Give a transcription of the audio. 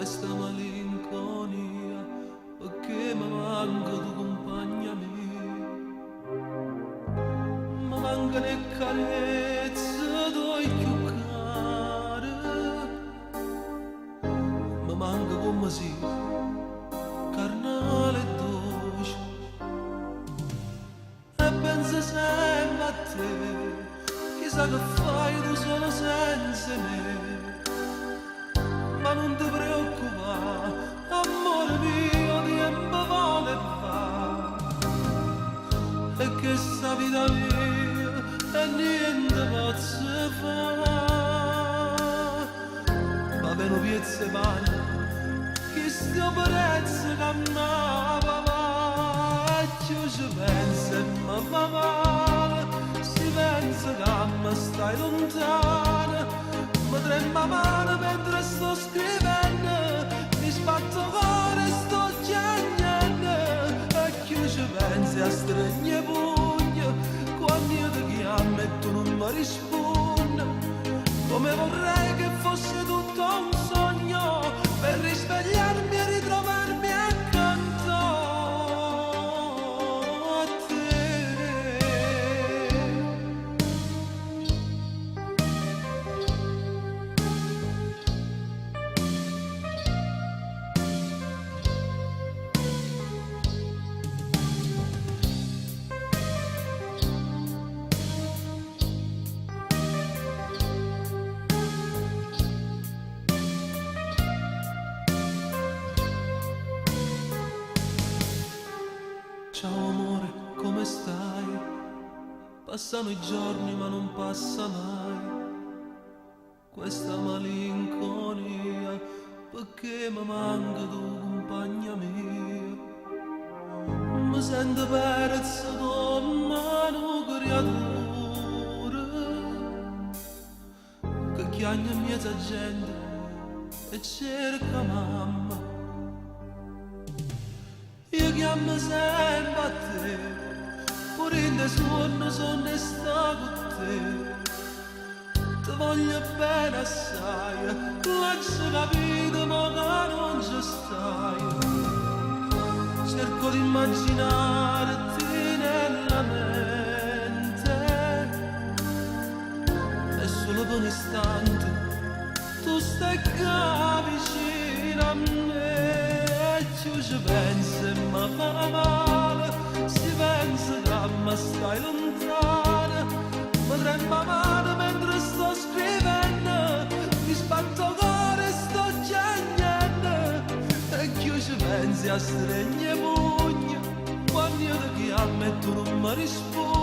Questa malinconia perché mi manca tu compagna mia. Mi mancano 'e carezze toje cchiù care. Mi manca comme si carnale e doce. E penso sempre a te, chissà che fai tu solo senza me. Ma nun ti preoccupare, amore mio, tiempo vola e va. E che sta vita mia e niente posso fare. Va bene un piezzo 'e pane, chisto è 'o prezzo che m'ha pavà. Cchiù ce penso e me fa male, si penso che mi stai lontano. Mi tremma 'a mano mentre sto scrivendo, mi sbatto 'o core e sto chiagnendo. E cchiù ce penso e astregno 'e pugni, quando io ti chiamo e tu non mi rispondi. Come vorrei che fosse tutto un sogno per risvegliarmi e ritrovarmi accanto a te. Ciao amore, come stai? Passano i giorni ma non passa mai questa malinconia perché mi manca tu compagna mia. Mi sento perso come una creatura che chiagne in mezzo a gente e cerca mamma. Io chiamo sempre a te, pure in suonno sono sta con te. Ti voglio bene assai, l'ho capito ma che non ci stai. Cerco di immaginarti nella mente e solo per un istante tu stai qua vicino a me. E più ci penso e mi fa male, si pensa che mi stai lontano. Mi trema 'a mano mentre sto scrivendo, mi sbatto 'o core e sto chiagnendo. E cchiù ci pensi a stregne pugni, quando io ti chiamo e tu non mi rispondi.